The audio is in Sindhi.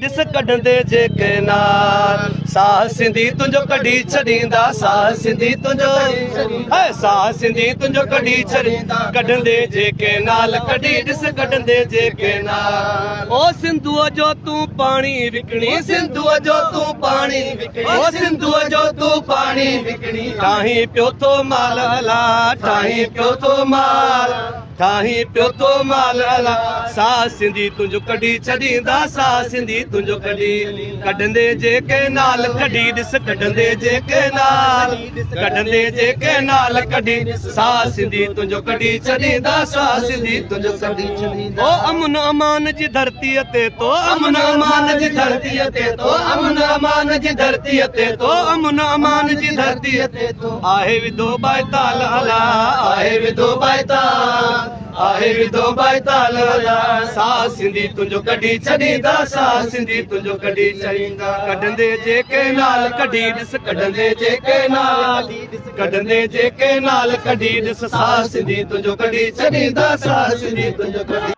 ڏس ڪڍندي جي ڪينال، ساهه سنڌي تنهنجو ڪڍي ڇڏيندا، ساهه سنڌي تنهنجو، اي ساهه سنڌي تنهنجو ڪڍي ڇڏيندا، ڪڍندي جي ڪينال، ڪڍي ڏس ڪڍندي جي ڪينال. او سنڌوء جو تون پاڻي وڪڻي، سنڌوء جو تون پاڻي وڪڻي، او سنڌوء جو تون پاڻي وڪڻي، ٺاهين پيو ٿو مال الا، ٺاهين پيو ٿو مال. ٺاهين پيو ٿو مال الا، ساهه سنڌي تنهنجو ڪڍي ڇڏيندا، ساهه سنڌي تنهنجو ڪڍي، ڪڍندي جي ڪئنال ڪڍي ڏس، ڪڍندي جي ڪئنال، ڪڍندي جي ڪئنال ڪڍي ڏس، ساهه سنڌي تنهنجو ڪڍي ڇڏيندا، ساهه سنڌي تنهنجو ڪڍي ڇڏيندا. او امن امان جي ڌرتيء تي تو، امن امان جي ڌرتيء تي تو، امن امان جي ڌرتيء تي تو، امن امان جي ڌرتيء تي تو، آهي وڌو ٻائيتال الا، آهي وڌو ٻائيتال، آهي وڌو ٻائيتال الا، ساهه سنڌي تنهنجو ڪڍي ڇڏيندا، ساهه سنڌي تنهنجو ڪڍي ڇڏيندا، ڪڍندي جي ڪئنال ڪڍي ڏس، ڪڍندي جي ڪئنال، ڪڍندي جي ڪئنال ڪڍي ڏس، ساهه سنڌي تنهنجو ڪڍي ڇڏيندا، ساهه سنڌي تنهنجو ڪڍي.